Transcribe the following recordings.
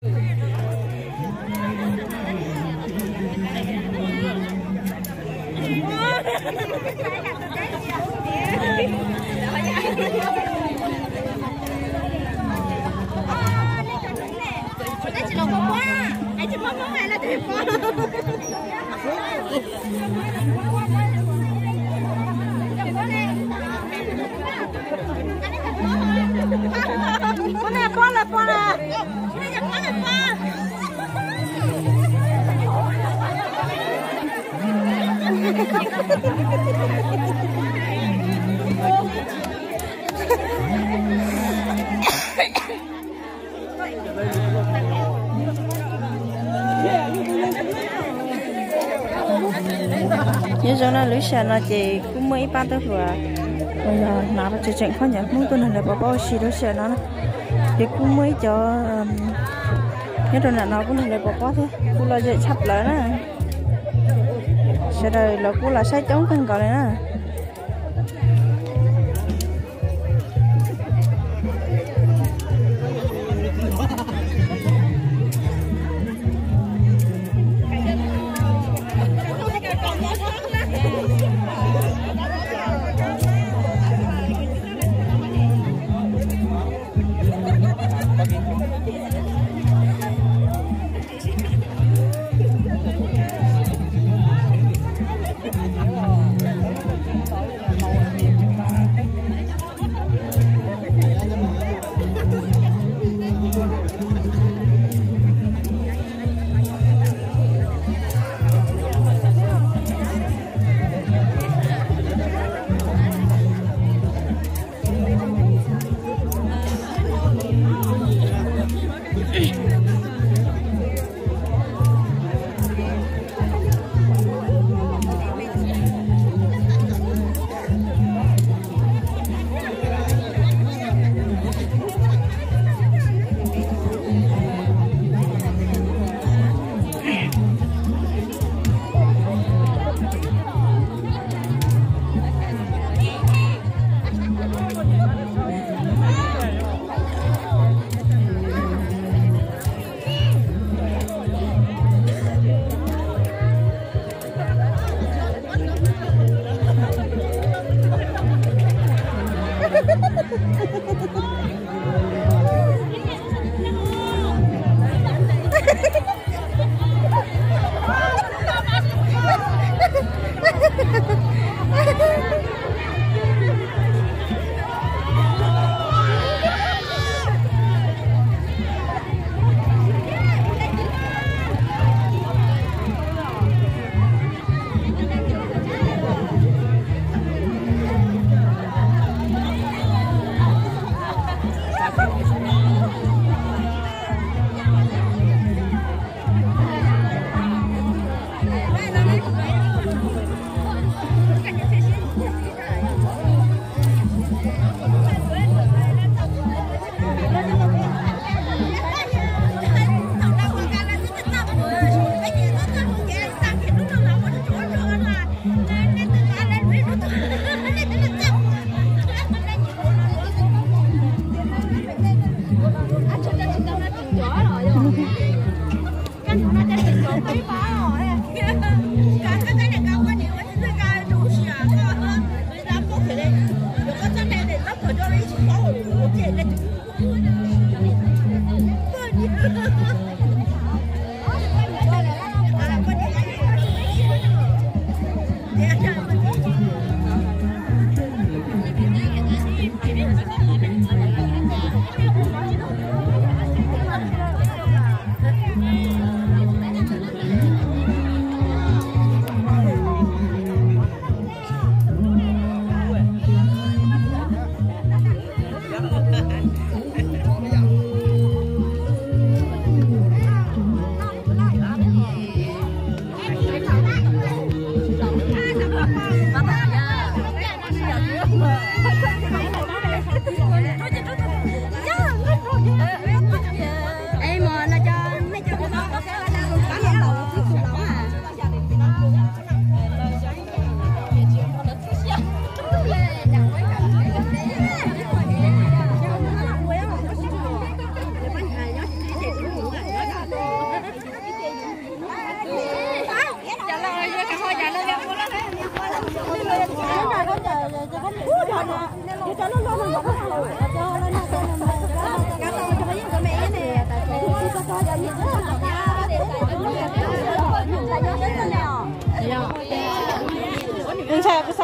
Pub nej pab lawv pab na. Nyob zoo na, lub sij hawm no ces kuj muaj ib pab tub hluas uas yog hnav tseem tseem khaub ncaws Hmoob tuaj nrog lawv pov pob ua si lub sij hawm no na. Ces kuj muaj ib cov nyob rau nram no kuj nrog lawv pov pob thiab, kuj lom zem tshaj plaws na. Sawv daws los kuj los saib coob kawg nkaus li na.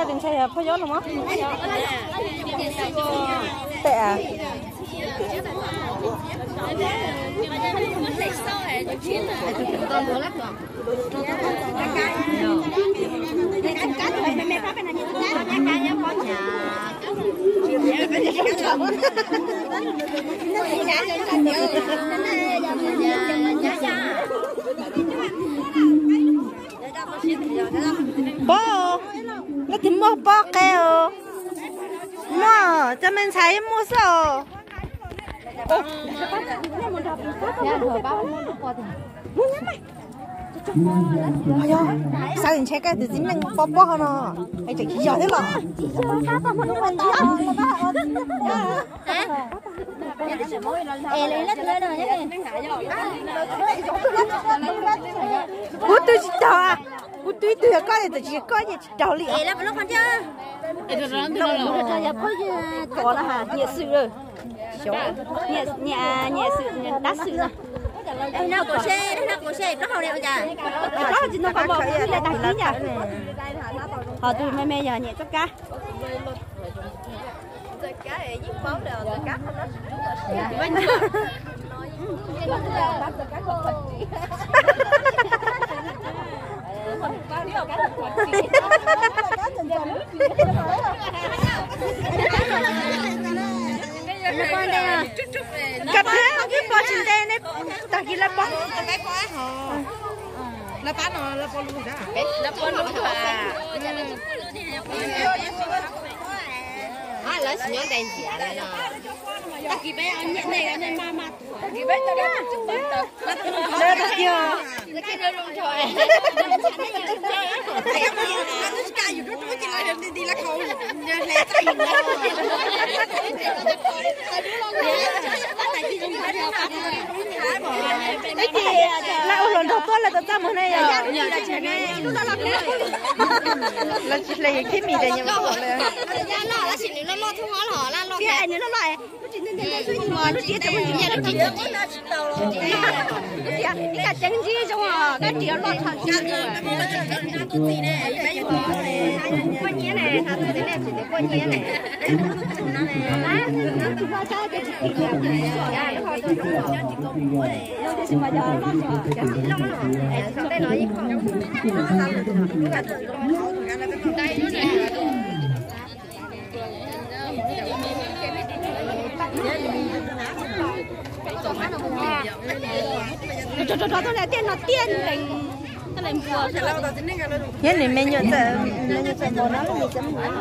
Tus ntshai yog Phoj Yob no mas. Tes a. Pob, leej twg muaj pob qe os? Muaj, cov me ntxhais muaj xwb os. Xav tias ntshe koj tus txiv neej pob pob no, es tseem tsis yog thiab los. Kuv twb tsis raug, kuv twb twb yog koj es txawm tsis yog koj ces tsis raug li. Nyiam xwm, nyiam xwm, dab xwm no. Plaub hau tsis ntoo qhov npaum li tag kis cas. Ho tus me me yog nyiam txoj kab. Kab pab twb pom tsis ntev ne, tag kis lawv pom. Lawv pab no, lawv pab lub. Lawv pab lub. Lawv tsis nyob ntais ntxias lawm no. Tag kis peb nyiam nej, nej maj maj tuag. Lawv tiag. Ib txhia lawv ua hluas nraug tuaj lawv tau txaj muag ne yom. Lawv tsis hle khib mis tas nyuam qhuav lawm. Thiab nws me nyuam txawm, me nyuam txawm mos no, nws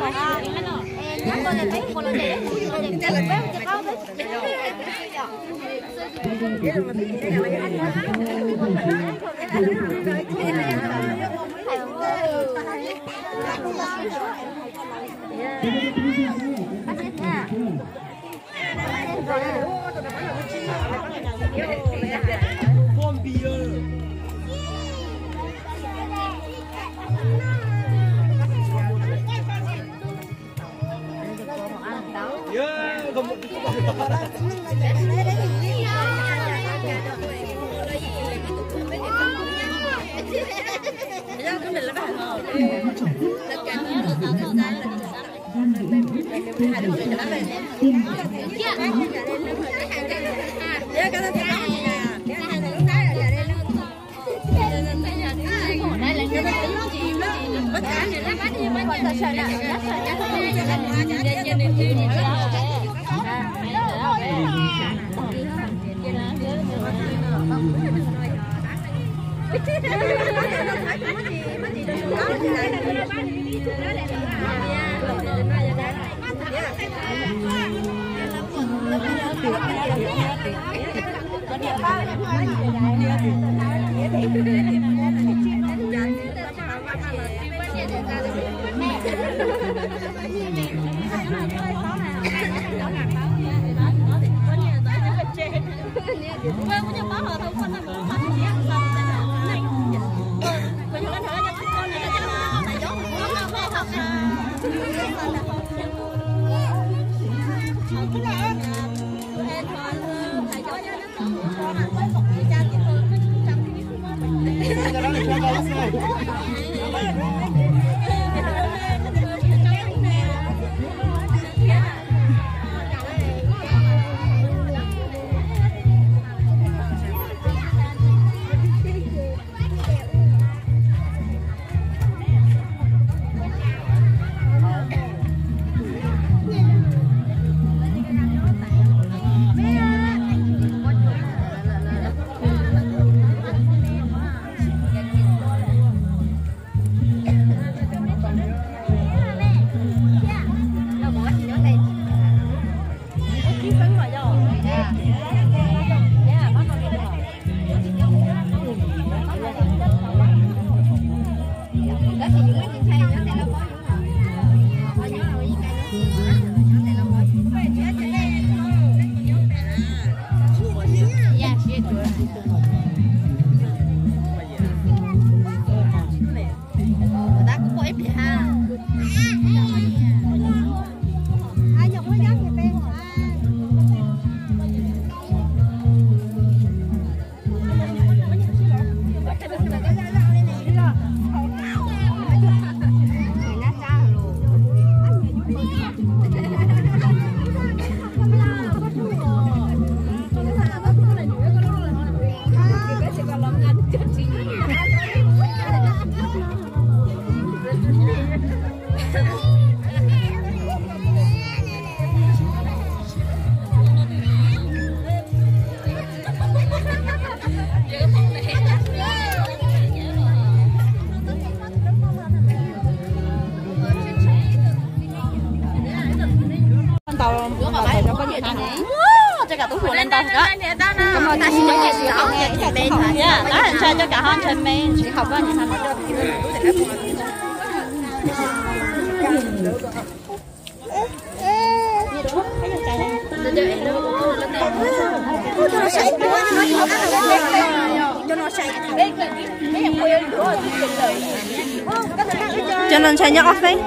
txawm mus. Ntau, ntau, ntau, ntau, ntau, ntau, ntau, ntau, ntau, ntshai coj kav ho ntshai me tsis haum koj nim no. Cov no ntshai nyob ob feeb.